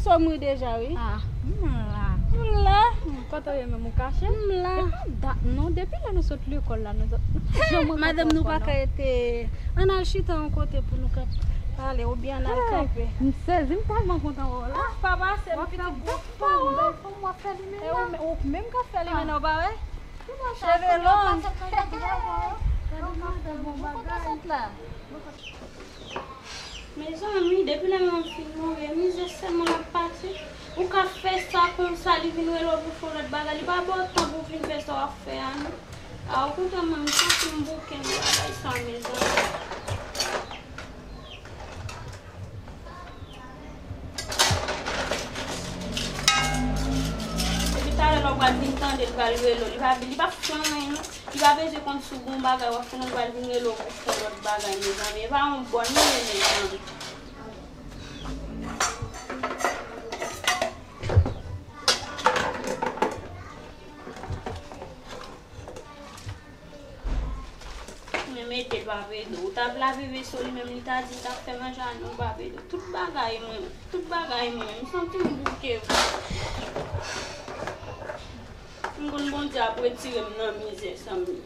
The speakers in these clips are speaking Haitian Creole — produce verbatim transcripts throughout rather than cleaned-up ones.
Sòm ri deja, wi. Ah, m la. M la. Hmm, kote w ye menm, ou kache? M la. E pa dat non, depi lè nou sot lekòl la, nou janm rankontre ankò non. Madanm, nou pa ka rete. Ann al chita yon kote pou nou ka pale, oubyen ann al kanpe. M sezi, m tèlman kontan wè w la. Ah, pa pase, m pitit gwo fanm, bèl fanm, w ap fè li mennen. E ou menm k ap fè li mennen, ou pa wè? Cheve long. Gade madanm, bon bagay. Mezanmi, depi lè manman m fin mouri, e mizè sèlman l ap pase. Ou ka fè sa konsa, li vin rele w pou fè yon lòt bagay. Li pa ba w tan pou w vin fè sa w ap fè a, non. A, okontrè, mwen, m santi m bouke nan bagay sa, mezanmi. Epi talè lè w pral vin tande l pral rele w, li pa, li pa fè anyen non. Li pa bezwen konn si w gen yon bagay w ap fè non, li pral vin rele w pou fè lòt bagay, mezanmi. E pa yon bòn li ye, mezanmi. Men mete l pa vle do. Ou t ap lave veso li menm, li ta di l t ap fè manje a, non, pa vle do. Tout bagay mwen, tout bagay mwen, m santi m bouke. M konn Bondye ap retire m nan mizè sa m ye.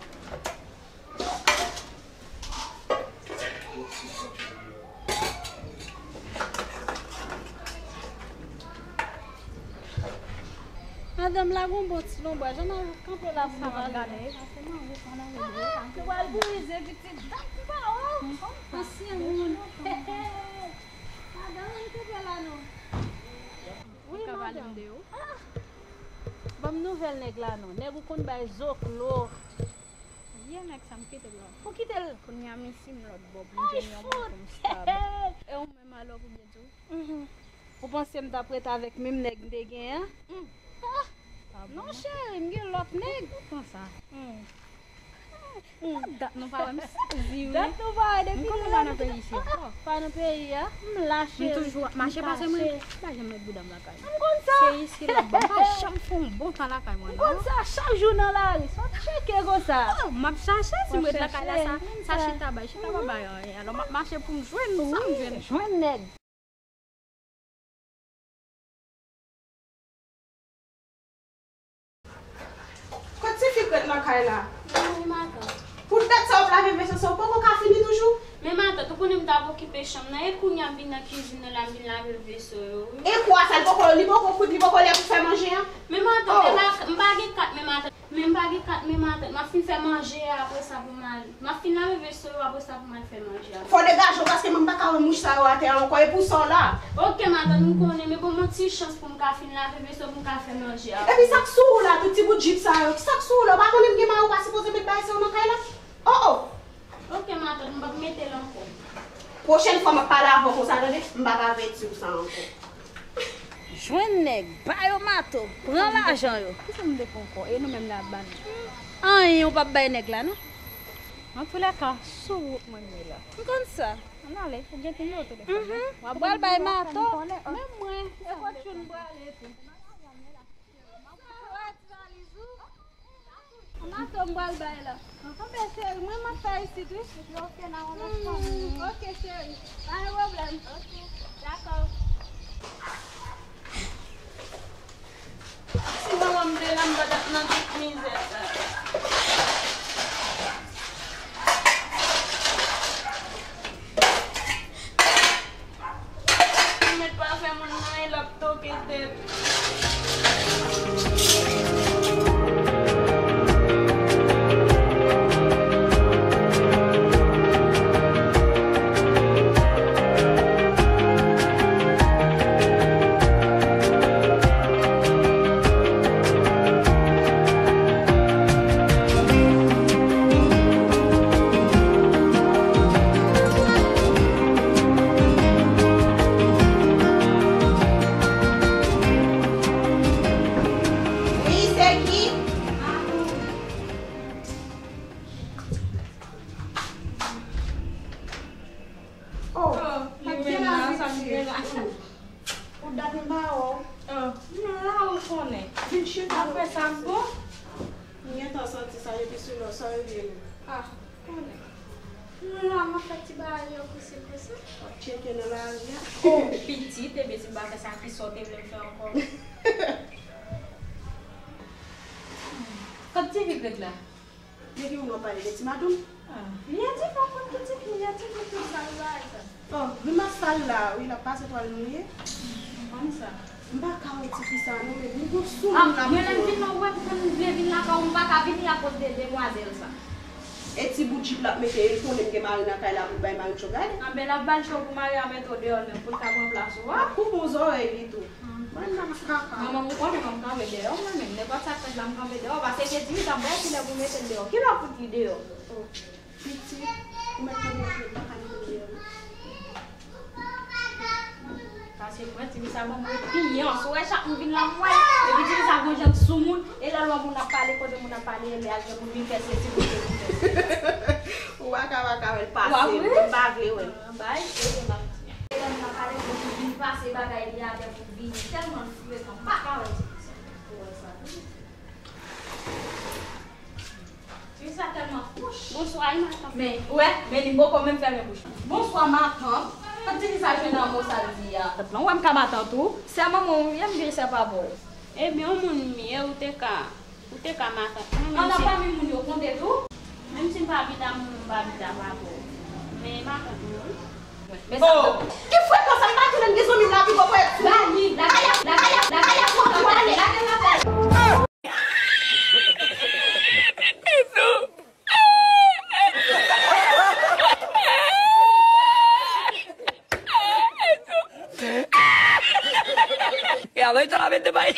Madanm la gon bon ti lonbraj, ann al kanpe la pou nou pale. Sa m ap gade, sa se manje sa nan rele. Ah, nou pral brize pitit, dat m pa wè w. Ansyen moun. Madanm, ann kanpe la non. Wi, madanm. Ah! Ban m nouvèl nèg la non. Nèg ou konn bay zoklo. Vye nèg sa m kite l la. Ou kite l? Kounye a m isi m lòt bò pou m jwenn yon moun pou m stab. E ou menm alò pou byen di w? Mhm. Ou panse m t ap ret avèk menm nèg m te gen an? Mm. Ah! Non cheri, m gen lòt nèg. Ou konsa. Mm. Mm. Dat nou pa wè m sezi wi. Dat nou pa wè depi lè. M konn pa nan peyi isi ankò. Pa nan peyi a. M la cheri. M toujou ap mache pase mwen. M pa janm met bouda m lakay. M konn sa. Se isi lòt bò. M pa janm fè yon bon tan lakay mwen non. M konn sa, chak jou nan lari. Sa w tcheke konsa. Oh, m ap chache si m ret lakay la sa, sa chita bay, chita pa bay anyen. Alò m ap mache pou m jwenn sa m jwenn. Jwenn nèg. Kot tifi k ret nan kay la? Mwen, matant. Pou dat sa w ap lave veso sa, ou poko ka fini toujou? Men matant, ou konnen m t ap okipe chanm nan, e kounye a m vin nan kizin nan la, m vin lave veso yo, wi. E kou a sa, li poko, li poko kwit, li poko lè pou fè manje an? Men matant, oh, e la, m pa gen kat, men matant, men m pa gen kat, men matant, m ap fin fè manje a, apre sa pou m al, m ap fin lave veso yo, apre sa pou m al fè manje a. Fò degaje w, paske mwen m pa ka wè mouch sa yo atè a ankò, e pou sa w la. Oke, matant, m konnen, men ban m yon ti chans pou m ka fin lave veso, pou m ka fè manje a. Epi sa k sou ou la, tout ti bout jip sa yo, sa k sou ou la, ou pa konnen m gen mari, ou pa sipoze met bagay sa yo nan kay la? Oh, oh! Oke, matant, m p ap mete l ankò. Pwochèn fwa m ap pale avè w konsa, tande, m p ap avèti w sa ankò. Jwenn nèg, ba yo mato, pran lajan yo. Kisa m te fè ankò? E nou menm la ap ba nou. Anyen, ou p ap bay nèg la, non. Antoulèka, sou wout mwen m ye la. M konn sa. Ann ale, ou gen nimewo telefòn mwen. Mhm. W ap pral bay mato. Menm mwen, e kot ou m prale tou. Mato m pral bay la. Anben cheri, mwen m ap fè isit wi. Epi oke, n a wè lòt fwa. Hmm, oke cheri. Pa gen pwoblèm. Oke, dakò. Si manman m te la, m pa t ap nan tout mizè sa. Ou mèt pa fè moun nan anyen, l ap toke tèt. Wi, se ki? Oh, oh, li menm la, sa m gen la. Pou dat m pa wè w. Oh, m la, ou konnen. Vin chita. Apre sa, m bon. M gentan santi sa depi sou lò, sa yo vye lou. Ah, konnen. M la, m ap fè ti bagay yo kouse kouse. W ap tcheke nan lari a. O, pitit, ebyen si m pa fè sa, kisa w te vle m fè ankò? Kot ti fi k ret la? De ki moun w ap pale, de ti madanm? Ah, li a ti fi, konn ki ti fi, li a ti fi, tout sa, li bagay sa. Oh, Grimas sal la, wi, l ap pase twal mouye. M konn sa. M pa ka wè ti fi sa non, men li gon soumoun la. Ah, mwen lè m vin nan, ou wè pou konn m vle vin lakay ou, m pa ka vini akoz de demwazèl sa. E ti bout jip l ap mete, e l konnen m gen mari nan kay la pou l bay mari cho gade. Anben l ap ba l cho pou mari a mete w deyò l menm, pou l ka pran plas ou a. L ap koupe w zòrèy li tou. Mwen nan kaka. Manman m konnen mwen m kanpe deyò mwen menm. Nenpòt sa k fèt la m kanpe deyò, paske se di m t ap bay kilè pou mete l deyò. Kilè w fout li deyò? Pitit, ou mèt tande m, m pa ka mete l deyò non. Paske mwen, ti fi sa ban mwen piyans. Ou wè chak m vin la m wè l. Epi ti fi sa gon jan soumoun. E lè l wè moun ap pale, kote moun ap pale, e lè al gen moun vin fè sesi, moun vin fè sesi. Ou pa ka, pa ka wè l pase. Ou pa vle? M pa vle wè l. Ah, bay, e gen m ap di. E lè moun ap pale, moun vin pase bagay li atè pou vini. Tèlman l frekan, m pa ka wè ti fi sa. Ou wè sa tou. Ti fi sa tèlman kouch. Bonswa, wi, matant. Men, ou wè, men li poko menm fèmen bouch li. Bonswa, matant. Kot ti fi sa jwenn nan mo sa l di a? Matant lan, ou wè m ka matant ou. Sè manman w ye, m vin sè papa w. Ebyen, yon moun m ye, ou te ka, ou te ka matant mwen, menm si. An, nan pami moun yo konte tou? Menm si m pa pita moun, m pa pita papa w. Men matant mwen, wi. Men sa. Oh! Ki frekan sa, m pa di w lè m gen zanmi m la pi gwo pwèt sou li. Lakay a, lakay a, lakay a, lakay a, lakay a, lakay a. E alò, e ta la mete bay.